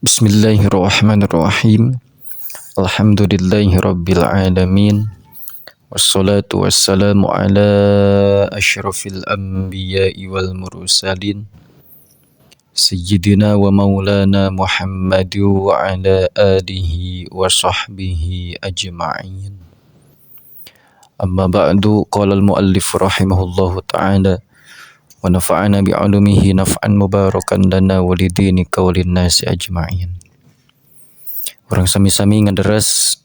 Bismillahirrahmanirrahim. Alhamdulillahi rabbil alamin. Wassalatu wassalamu ala asyrafil anbiya'i wal mursalin. Sayyidina wa maulana Muhammad wa ala alihi wa sahbihi ajma'in. Amma ba'du, qala al-muallif rahimahullahu ta'ala wa nafa'ana bi'ulumihi naf'an mubarakan lana wa lidinika wa linnasi ajma'in. Urang sami-sami ngederes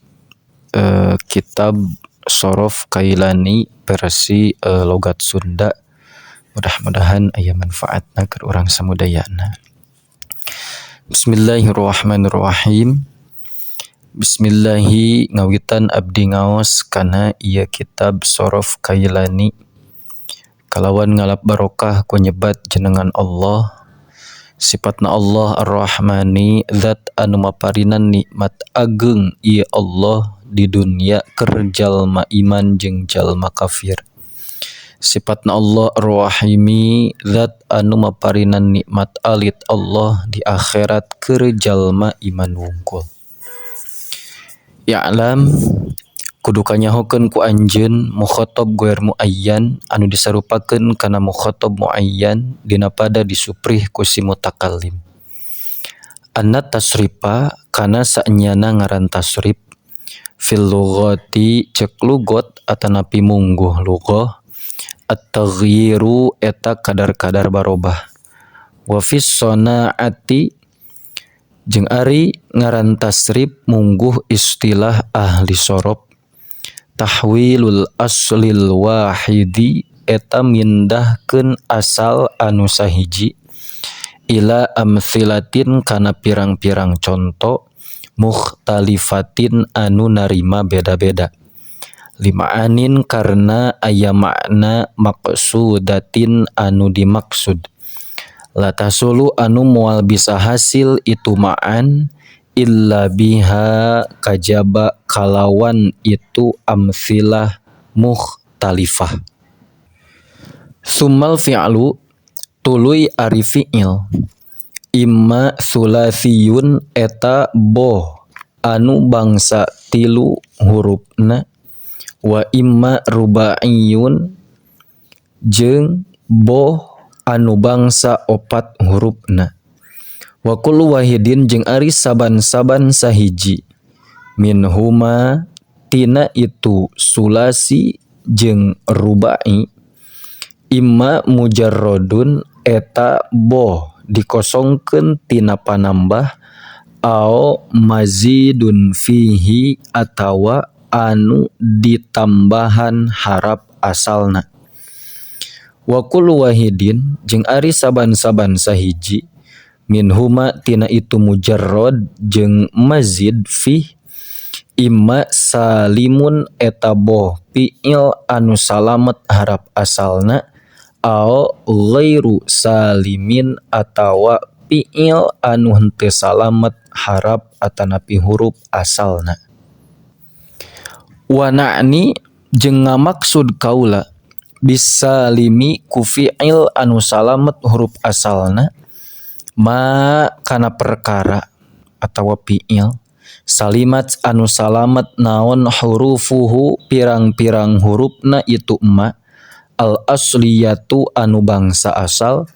kitab Shorof Kailani versi logat Sunda. Mudah-mudahan aya manfaatna keur urang samudayana. Bismillahirrahmanirrahim. Bismillahi, ngawitan abdi ngaos kana ieu kitab Shorof Kailani kalawan ngalap barokah ku nyebat jenengan Allah. Sifatna Allah Ar-Rahmani, zat anu maparinan nikmat ageng ieu Allah di dunya keur jalma iman jeung jalma kafir. Sifatna Allah Ar-Rahimi, zat anu maparinan nikmat alit Allah di akhirat keur jalma iman wungkul. I'lam, kudu kanyahokeun ku anjeun mukhatab ghoer muayyan anu disarupakeun kana mukhatab muayyan dina pada disuprih ku si mutakallim. Anna tasrifa, kana saenyana ngaran tasrif, fil lughati, cek lugot atanapi mungguh lughah, at-taghyiru, eta kadar-kadar barobah. Wa fis shanaati, jeung ari ngaran tasrif mungguh istilah ahli shorof, tahwilul aslil wahidi, eta mindahkeun asal anu sahiji, ila amtsilatin, kana pirang-pirang conto, mukhtalifatin, anu narima beda-beda, lima'anin, karena aya makna, maqsudatin, anu dimaksud, la tahsulu, anu moal bisa hasil itu ma'an, illa biha, kajaba kalawan itu amtsilah mukhtalifah. Summal fi'lu, tuluy ari fi'il, imma tsulatsiyun, eta boh anu bangsa tilu hurufna, wa imma rubaiyun, jeung boh anu bangsa opat hurufna. Wa kullu wahidin, jeung ari saban-saban sahiji, minhuma, tina itu tsulasi jeung rubai, imma mujarrodun, eta boh dikosongkeun tina panambah, ao mazidun fihi, atawa anu ditambahan harap asalna. Wa kullu wahidin, jeung ari saban-saban sahiji, minhuma, tina itu mujarrod jeung mazid fih, imma salimun, eta boh fi'il anu salamet harap asalna, ao ghairu salimin, atawa fi'il anu henteu salamet harap atanapi huruf asalna. Wa na'ni, jeung ngamaksud kaula, bisalimi, ku fi'il anu salamet huruf asalna, ma, kana perkara atawa fi'il, salimat, anu salamet naon hurufuhu, pirang-pirang hurufna itu ma, al asliyatu, anu bangsa asal,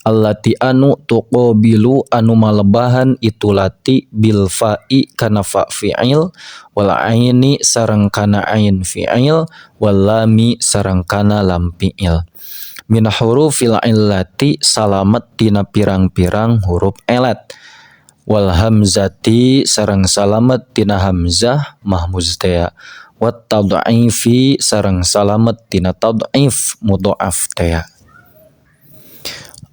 allati, anu tuqabilu, anu malebahan itu lati, bil fa'i, kana fa fi'il, wal aini, sareng kana ain fi'il, wal lami, sareng kana lam fi'il, min hurufil illati, salamet tina pirang-pirang huruf elat, wal hamzati, sareng salamet tina hamzah mahmuz tea, wat tad'ifi, sareng salamet tina tad'if mudha'af tea.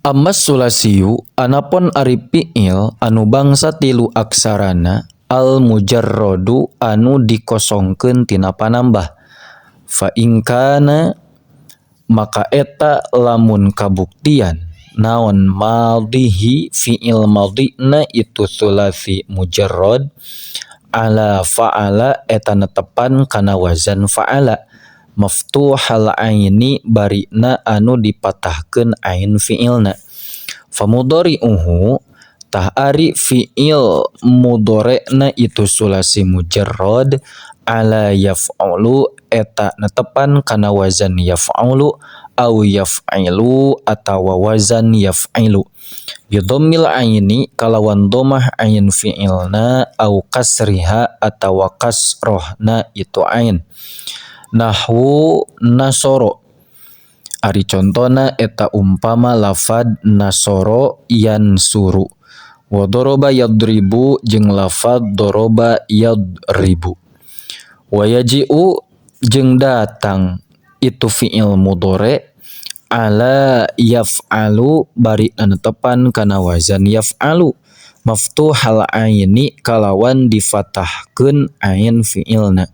Amma tsulasiyu, anapun ari fi'il anu bangsa tilu aksarana, al mujarradu, anu dikosongkeun tina panambah, fa in kana, maka eta lamun kabuktian naon madhihi, fi'il madhina itu tsulasi mujarrad, ala fa'ala, eta netepan kana wazan fa'ala, maftuhal aini, barina anu dipatahkeun ain fi'ilna, famudhari'uhu, Tah ari fi'il mudhari'na itu sulasi mujarrad ala yaf'ulu eta netepan kana wazan yaf'ulu au yaf'ilu atawa wazan yaf'ilu bidhammil aini kalawan dhamah ain fi'ilna au kasriha atawa kasrohna itu ain. Nahwu nasoro ari contona eta umpama lafad nasoro yansuru wa doroba yadribu jeung lafad doroba yadribu. Wa yaji'u jeung datang itu fi'il mudhari ala yaf'alu bari netepan kana wazan yaf'alu maftuhal aini kalawan difatahkeun ain fi'ilna.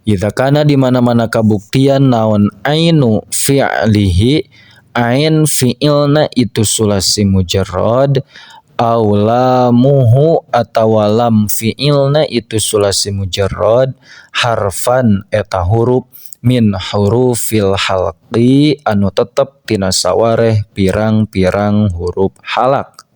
Idza kana di mana-mana kabuktian naon ainu fi'lihi ain fi'ilna itu sulasi mujarrad au lamuhu atawa lam fi'ilna itu sulasi mujarrad harfan eta huruf min hurufil halqi anu tetep tina sawareh pirang-pirang huruf halak.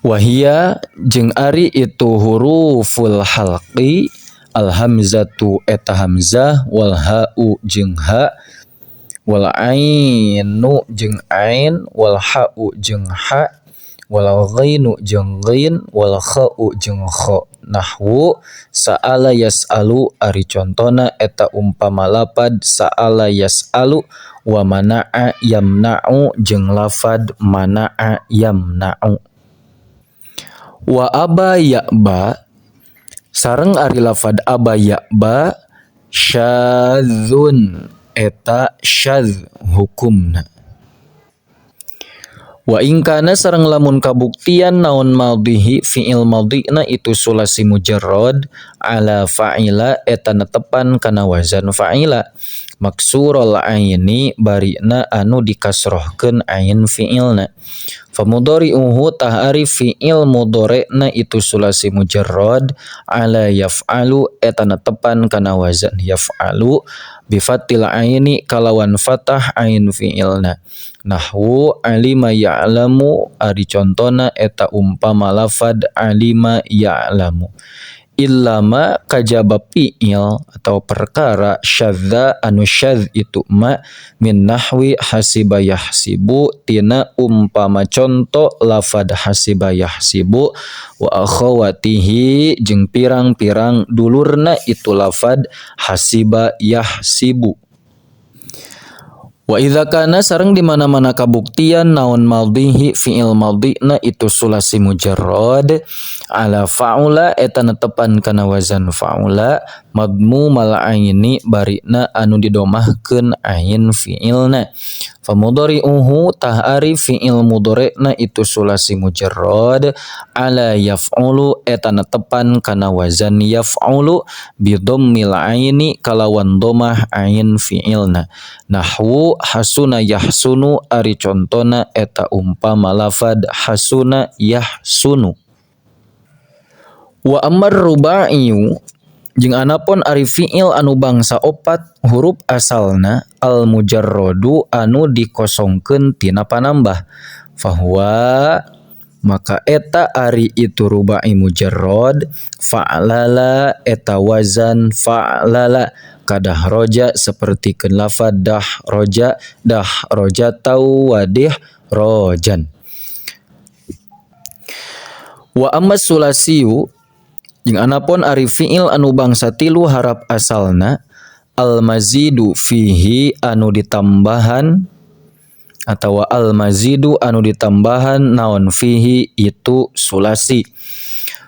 Wahia jeung ari itu huruful halqi alhamzatu eta hamzah wal ha'u jeung ha wal ainu jeung ain wal ha'u jeung ha wal ghainu jeung ghain wal kha'u jeung kha. Nahwu sa'ala yas'alu ari contona eta umpama lapad sa'ala yas'alu wa mana'a yamna'u jeung lafad mana'a yamna'u. Wa aba ya'ba sareng ari lafad aba ya'ba syadzun eta syadz hukumna. Wa in kana sareng lamun kabuktian naon madhihi fi'il madhina itu sulasi mujarrad ala fa'ila eta netepan kana wazan fa'ila maksurul aini barina anu dikasrohkeun ain fi'ilna. Famudhari'uhu tah ari fi'il mudhari'na itu sulasi mujarrad ala yaf'alu eta netepan kana wazan yaf'alu bifatil aini kalawan fatah ain fi'ilna. Nahwu alima ya'lamu ari contona eta umpama lafad alima ya'lamu. Illama kajaba fi'il atau perkara syadza anu syadz itu ma min nahwi hasiba yahsibu tina umpama conto lafad hasiba yahsibu wa akhawatihi jeung pirang-pirang dulurna itu lafad hasiba yahsibu. Wa idza kana sareng di mana-mana kabuktian naon madhihi fi'il madhina itu sulasi mujarrad ala fa'ula eta netepan kana wazan fa'ula madmumal aini barina anu didomahkeun ain fi'ilna. Famudhari'uhu tah ari fi'il mudhari'na itu sulasi mujarrad ala yaf'ulu eta netepan kana wazan yaf'ulu bidhammil aini kalawan domah ain fi'ilna. Nahwu hasuna yahsunu ari contona eta umpama lafad hasuna yahsunu. Wa ammar ruba'iyu jeung anapun ari fi'il anu bangsa opat huruf asalna al mujarradu anu dikosongkeun tina panambah fahuwa maka eta ari itu ruba'i mujarrad fa'lala eta wazan fa'lala kadah roja sapertikeun lafad dah roja dah roja tawadih rojan. Wa amma sulasiyu jeung anapun ari fi'il anu bangsa tilu harap asalna al mazidu fihi anu ditambahan atawa al mazidu anu ditambahan naon fihi itu sulasi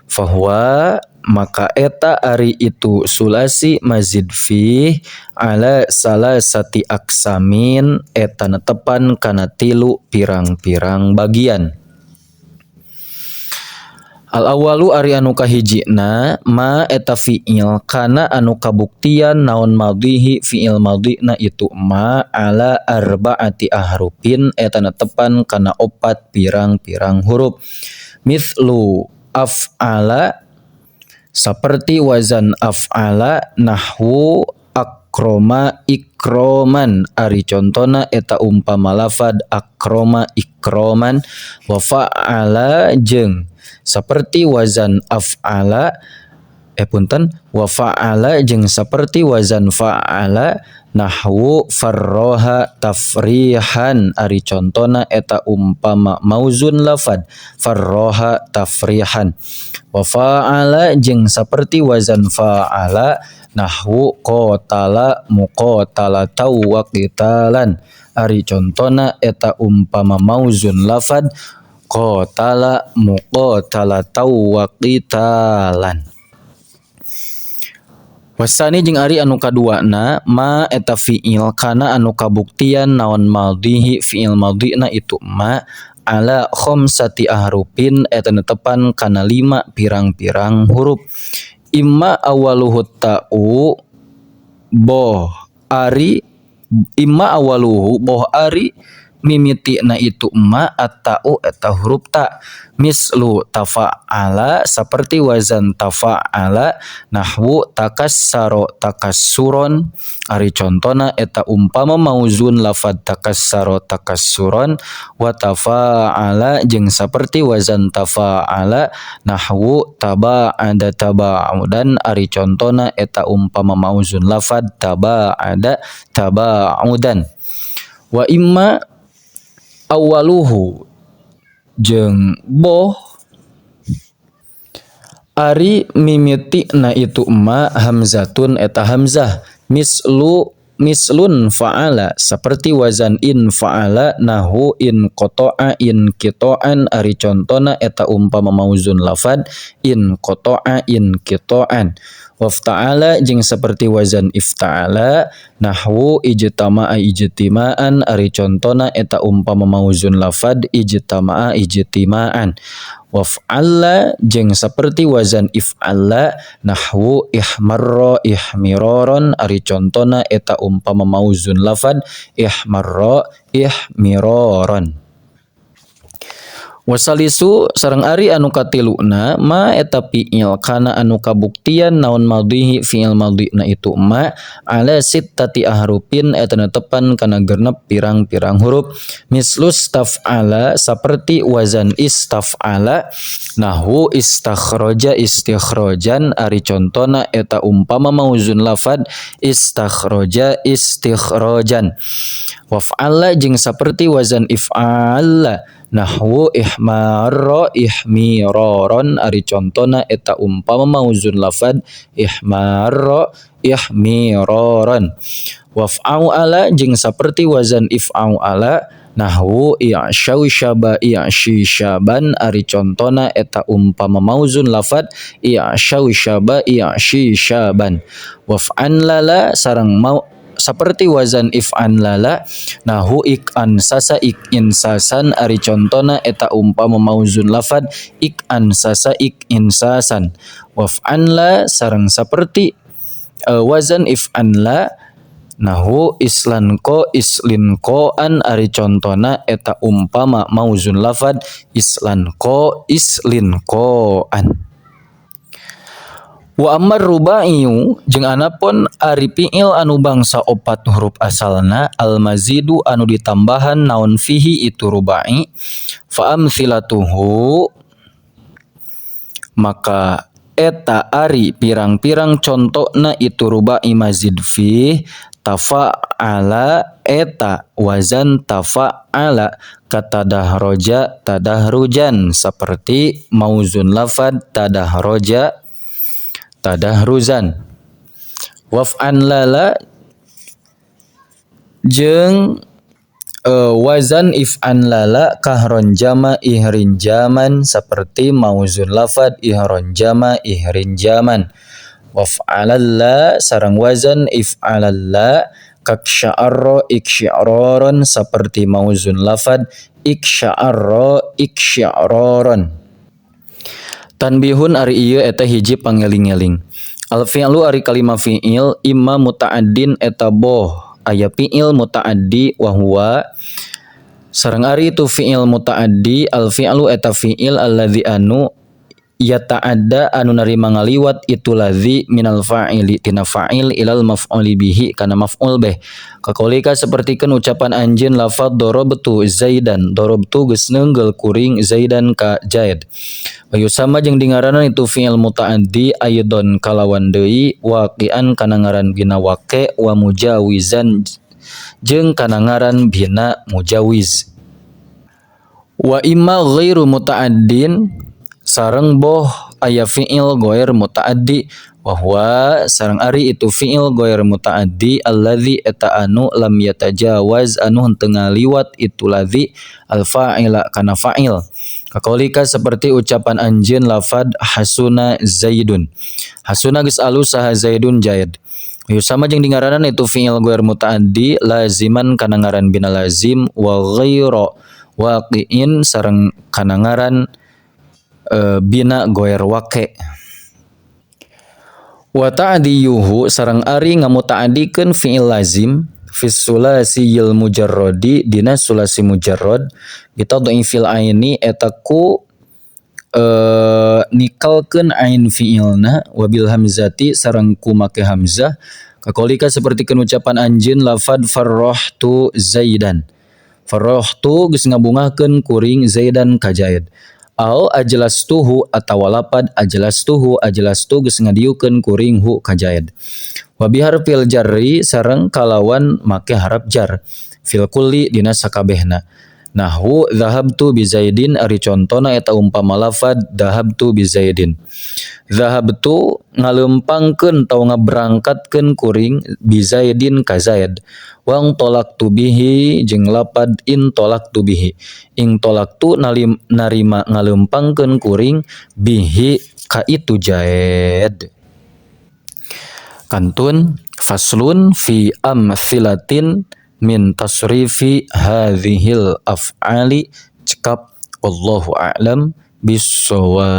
fahuwa maka eta ari itu sulasi mazid fih ala salasati aksamin eta netepan kana tilu pirang-pirang bagian. Al awalu ari anu kahijina ma eta fi'il kana anu kabuktian naon madhihi fi'il madhina itu ma ala arbaati ahrufin eta netepan kana opat pirang-pirang huruf. Mithlu af'ala seperti wazan af'ala nahwu akroma ik Ikroman ari contona eta umpama lafad akroma ikroman. Wa fa'ala jeung saperti wazan af'ala, punten, wa fa'ala jeung saperti wazan fa'ala nahwu farroha tafrihan ari contona eta umpama mauzun lafad farroha tafrihan. Wa fa'ala jeung saperti wazan fa'ala nahwu qatala muqatalatan wa qitalan ari contona eta umpama mauzun lafad qatala muqatalatan wa qitalan. Wasani jeung ari anu kaduana ma eta fi'il kana anu kabuktian naon madhihi fi'il madhina itu ma ala khamsati ahrufin eta netepan kana 5 pirang-pirang huruf. Imma awaluhu ta'u boh ari, imma awaluhu boh ari mimitina itu ma at-ta'u eta huruf ta, mislu tafa'ala seperti wazan tafa'ala nahwu takassaro takassuron ari contona eta umpama mauzun lafad takassaro takassuron. Wa tafa'ala jeung saperti wazan tafa'ala nahwu taba'ada taba'udan ari contona eta umpama mauzun lafad taba'ada taba'udan. Wa imma awaluhu jeung boh ari mimitina itu ma hamzatun eta hamzah, mislu mislun fa'ala seperti wazan in fa'ala nahu in qata'a in qita'an ari contona eta umpama mauzun lafad in qata'a in qita'an. Wafta'ala jeung seperti wazan ifta'ala nahwu ijtama'a ijtima'an ari contona eta umpama mauzun lafad ijtama'a ijtima'an. Waf'alla jeung seperti wazan if'alla nahwu ihmarra ihmiraran ari contona eta umpama mauzun lafad ihmarra ihmiraran. Wasalisu sareng ari anu katiluna ma eta fi'il kana anu kabuktian naon madhihi fi'il madhina itu ma ala sittati ahrufin eta netepan kana genep pirang-pirang huruf, mislus taf'ala saperti wazan istaf'ala nahwu istakhraja istikhrajan ari contona eta umpama mauzun lafad istakhraja istikhrajan. Waf'ala jeung saperti wazan if'ala nahwu ihmarra ihmiraran ari contona eta umpama mauzun lafad ihmarra ihmiraran. Waf'ala jeung saperti wazan if'ala nahwu i'syausyaba i'shisyaban ari contona eta umpama mauzun lafad i'syausyaba i'shisyaban. Waf'an lala sareng mau seperti wazan if'an lala nahu ik'an sasa ik'in sasan ari contona eta umpama mauzun lafad ik'an sasa ik'in sasan. Waf'an la sareng saperti wazan if'an la nahu islanko islinkoan ari contona eta umpama mauzun lafad islanko islinkoan. Wa ammar rubaiyu jeung anapun ari fi'il anu bangsa opat huruf asalna almazidu anu ditambahan naon fihi itu rubai fa amsilatuhu maka eta ari pirang-pirang contona itu rubai mazid fi tafa'ala eta wazan tafa'ala katadahroja tadahrujan seperti mauzun lafad tadahroja tadahruzan. Waf'an lala jeung wazan if'an lala kahron jama ihrin jaman seperti mauzun lafad ihron jama ihrin jaman. Waf'alalla sareng wazan if'alalla kaksya'arra iksyi'raron seperti mauzun lafad iksya'arra iksyi'raron. Tanbihun ari ieu eta hiji pangeling-eling. Al fi'lu ari kalima fi'il imma muta'addin eta boh aya fi'il muta'addi wa huwa sareng ari itu fi'il muta'addi al fi'lu eta fi'il alladzi anu Yata'adda anu narima ngaliwat itu ladzi minal fa'ili tina fa'il ilal maf'uli bihi kana maf'ul bih. Kaqaulika sapertikeun ucapan anjeun lafadz darabtu Zaidan, darabtu geus neunggel kuring Zaidan ka Zaid. Wa yusamma jeung dingaranan itu fi'il muta'addi aidon kalawan deui waqi'an kana ngaran bina waqi wa mujawizan jeung kana ngaran bina mujawiz. Wa imma ghairu muta'addin sareng boh aya fi'il ghair muta'addi, wa huwa sareng ari itu fi'il ghair muta'addi alladzi eta anu lam yatajawaz anu henteu ngaliwat itu ladzi al fa'ila kana fa'il. Kaqaulika seperti ucapan anjeun lafad hasuna Zaidun, hasuna geus alus saha Zaidun Zaid. Yusamma jeung dingaranan itu fi'il ghair muta'addi laziman kana ngaran bina lazim wa ghaira waqi'in sareng kana ngaran bina ghair waqi. Wa ta'diyuhu sareng ari ngamuta'addikeun fi'il lazim fis sulasiyil mujarradi dina sulasi mujarrad bitadhifil aini eta ku nikelkeun ain fi'ilna wabil hamzati sareng ku make hamzah. Kaqaulika sapertikeun ucapan anjeun lafad farrahtu Zaidan, farrahtu geus ngabungahkeun kuring Zaidan ka Zaid. Au ajlastuhu atawa lapad ajlastuhu, ajlastu geus ngadiukeun kuring hu ka Zaid. Wa biharfil jarri sareng kalawan make harap jar fil kulli dina sakabehna. Nahwu dhahabtu bi Zaidin ari contona eta umpama lafad dhahabtu bi Zaidin, dhahabtu ngaleumpangkeun atawa ngaberangkatkeun kuring bi Zaidin ka Zaid. Wa tolaktu bihi jeung lapad in tolaktu bihi, ing tolaktu narima ngaleumpangkeun kuring bihi ka itu Zaid. Kantun faslun fi amtsilatin min tasrifi hadhil af'ali cekap, wallahu a'lam bissawab.